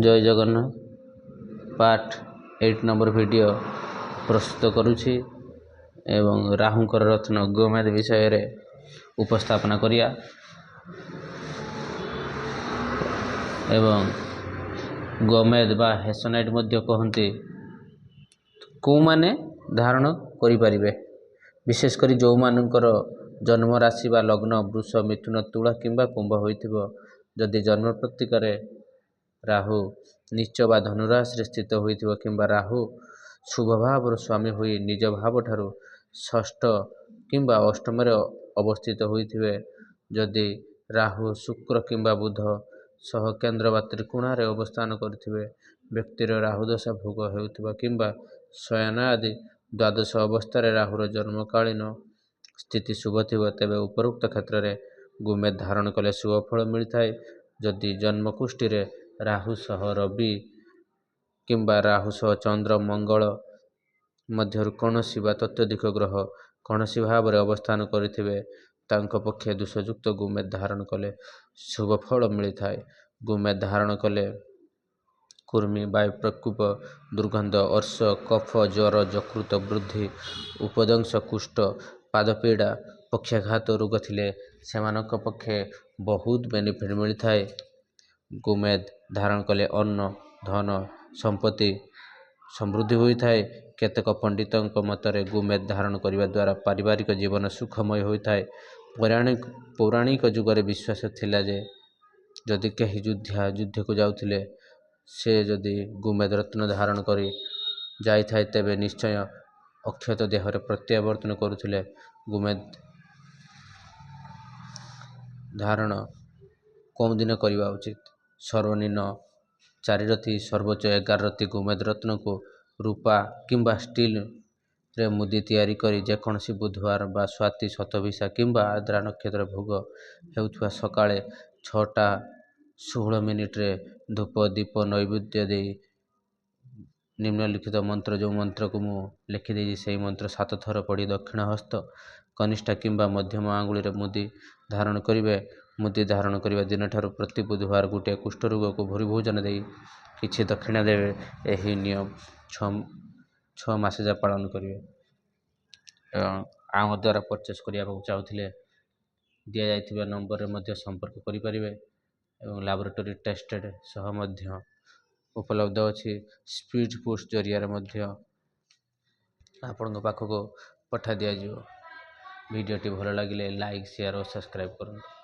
ଜୟ Jagannath. Part 8 number video ପ୍ରସ୍ତୁତ କରୁଛି ଏବଂ ରାହୁଙ୍କର ରତ୍ନ ଗୋମେଦ ବିଷୟରେ ଉପସ୍ଥାପନା କରିବା ଏବଂ ଗୋମେଦ ବା ହେସନାଇଟ୍ ମଧ୍ୟ କହନ୍ତି, କେଉଁମାନେ ଧାରଣ କରିପାରିବେ। ବିଶେଷ କରି ଯେଉଁମାନଙ୍କର ଜନ୍ମ ରାଶି ବା ଲଗ୍ନ ବୃଷ, ମିଥୁନ, ତୁଳା କିମ୍ବା କୁମ୍ଭ ହୋଇଥିବ, ଯଦି ଜନ୍ମ ପତ୍ରିକାରେ ରାହୁ ନୀଚ ବା ଧନୁରାଶିରେ ସ୍ଥିତ ହୋଇଥିବ କିମ୍ବା ରାହୁ ଶୁଭ ଭାବର ସ୍ୱାମୀ ହୋଇ ନିଜ ଭାବଠାରୁ ଷଷ୍ଠ କିମ୍ବା ଅଷ୍ଟମରେ ଅବସ୍ଥିତ ହୋଇଥିବେ, ଯଦି ରାହୁ ଶୁକ୍ର କିମ୍ବା ବୁଧ ସହ କେନ୍ଦ୍ର ବା ତ୍ରିକୋଣରେ ଅବସ୍ଥାନ କରିଥିବେ, ବ୍ୟକ୍ତିର ରାହୁଦଶା ଭୋଗ ହେଉଥିବା କିମ୍ବା ଶୟନ ଆଦି ଦ୍ୱାଦଶ ଅବସ୍ଥାରେ ରାହୁର ଜନ୍ମକାଳୀନ ସ୍ଥିତି ଶୁଭ ଥିବ, ତେବେ ଉପରୋକ୍ତ କ୍ଷେତ୍ରରେ ଗୋମେଦ ଧାରଣ କଲେ ଶୁଭ ଫଳ ମିଳିଥାଏ। ଯଦି ଜନ୍ମକୁଷ୍ଠିରେ ରାହୁ ସହ ରବି କିମ୍ବା ରାହୁ ସହ ଚନ୍ଦ୍ର, ମଙ୍ଗଳ ମଧ୍ୟରୁ କୌଣସି ବା ତତ୍ତ୍ୱଧିକ ଗ୍ରହ କୌଣସି ଭାବରେ ଅବସ୍ଥାନ କରିଥିବେ, ତାଙ୍କ ପକ୍ଷେ ଦୋଷଯୁକ୍ତ ଗୋମେଦ ଧାରଣ କଲେ ଶୁଭ ଫଳ ମିଳିଥାଏ। ଗୋମେଦ ଧାରଣ କଲେ କୃମି, ବାୟୁ ପ୍ରକୋପ, ଦୁର୍ଗନ୍ଧ, ଅର୍ଶ, କଫ, ଜ୍ୱର, ଯକୃତ ବୃଦ୍ଧି, ଉପଦଂଶ, କୁଷ୍ଠ, ପାଦପୀଡ଼ା, ପକ୍ଷାଘାତ ରୋଗ ଥିଲେ ସେମାନଙ୍କ ପକ୍ଷେ ବହୁତ ବେନିଫିଟ୍ ମିଳିଥାଏ। ଗୋମେଦ ଧାରଣ କଲେ ଅନ୍ନ, ଧନ, ସମ୍ପତ୍ତି ସମୃଦ୍ଧି ହୋଇଥାଏ। କେତେକ ପଣ୍ଡିତଙ୍କ ମତରେ ଗୋମେଦ ଧାରଣ କରିବା ଦ୍ୱାରା ପାରିବାରିକ ଜୀବନ ସୁଖମୟ ହୋଇଥାଏ। ପୌରାଣିକ ଯୁଗରେ ବିଶ୍ୱାସ ଥିଲା ଯେ ଯଦି କେହି ଯୋଦ୍ଧା ଯୁଦ୍ଧକୁ ଯାଉଥିଲେ, ସେ ଯଦି ଗୋମେଦ ରତ୍ନ ଧାରଣ କରି ଯାଇଥାଏ, ତେବେ ନିଶ୍ଚୟ ଅକ୍ଷତ ଦେହରେ ପ୍ରତ୍ୟାବର୍ତ୍ତନ କରୁଥିଲେ। ଗୋମେଦ ଧାରଣ କେଉଁ ଦିନ କରିବା ଉଚିତ? ସର୍ବନିମ୍ନ 4 ରତି, ସର୍ବୋଚ୍ଚ 11 ରତି ଗୋମେଦ ରତ୍ନକୁ ରୂପା କିମ୍ବା ଷ୍ଟିଲ୍ରେ ମୁଦି ତିଆରି କରି ଯେକୌଣସି ବୁଧବାର ବା ସ୍ୱାତି, ଶତଭିଷା କିମ୍ବା ଆର୍ଦ୍ରା ନକ୍ଷତ୍ର ଭୋଗ ହେଉଥିବା ସକାଳେ 6ଟା 16 ମିନିଟ୍ରେ ଧୂପ, ଦୀପ, ନୈବେଦ୍ୟ ଦେଇ ନିମ୍ନଲିଖିତ ମନ୍ତ୍ର, ଯେଉଁ ମନ୍ତ୍ରକୁ ମୁଁ ଲେଖିଦେଇଛି, ସେଇ ମନ୍ତ୍ର 7 ଥର ପଢ଼ି ଦକ୍ଷିଣ ହସ୍ତ କନିଷ୍ଠା କିମ୍ବା ମଧ୍ୟମ ଆଙ୍ଗୁଳିରେ ମୁଦି ଧାରଣ କରିବେ। ମୁଦି ଧାରଣ କରିବା ଦିନଠାରୁ ପ୍ରତି ବୁଧବାର ଗୋଟିଏ କୁଷ୍ଠରୋଗକୁ ଭୂରି ଭୋଜନ ଦେଇ କିଛି ଦକ୍ଷିଣା ଦେବେ। ଏହି ନିୟମ 6 ମାସ ଯାଏ ପାଳନ କରିବେ। ଏବଂ ଆମ ଦ୍ୱାରା ପରଚେସ୍ କରିବାକୁ ଚାହୁଁଥିଲେ ଦିଆଯାଇଥିବା ନମ୍ବରରେ ମଧ୍ୟ ସମ୍ପର୍କ କରିପାରିବେ ଏବଂ ଲାବୋରେଟୋରୀ ଟେଷ୍ଟେଡ଼ ସହ ମଧ୍ୟ ଉପଲବ୍ଧ ଅଛି। ସ୍ପିଡ଼ ପୋଷ୍ଟ ଜରିଆରେ ମଧ୍ୟ ଆପଣଙ୍କ ପାଖକୁ ପଠାଇ ଦିଆଯିବ। ଭିଡ଼ିଓଟି ଭଲ ଲାଗିଲେ ଲାଇକ୍, ସେୟାର ଓ ସବସ୍କ୍ରାଇବ୍ କରନ୍ତୁ।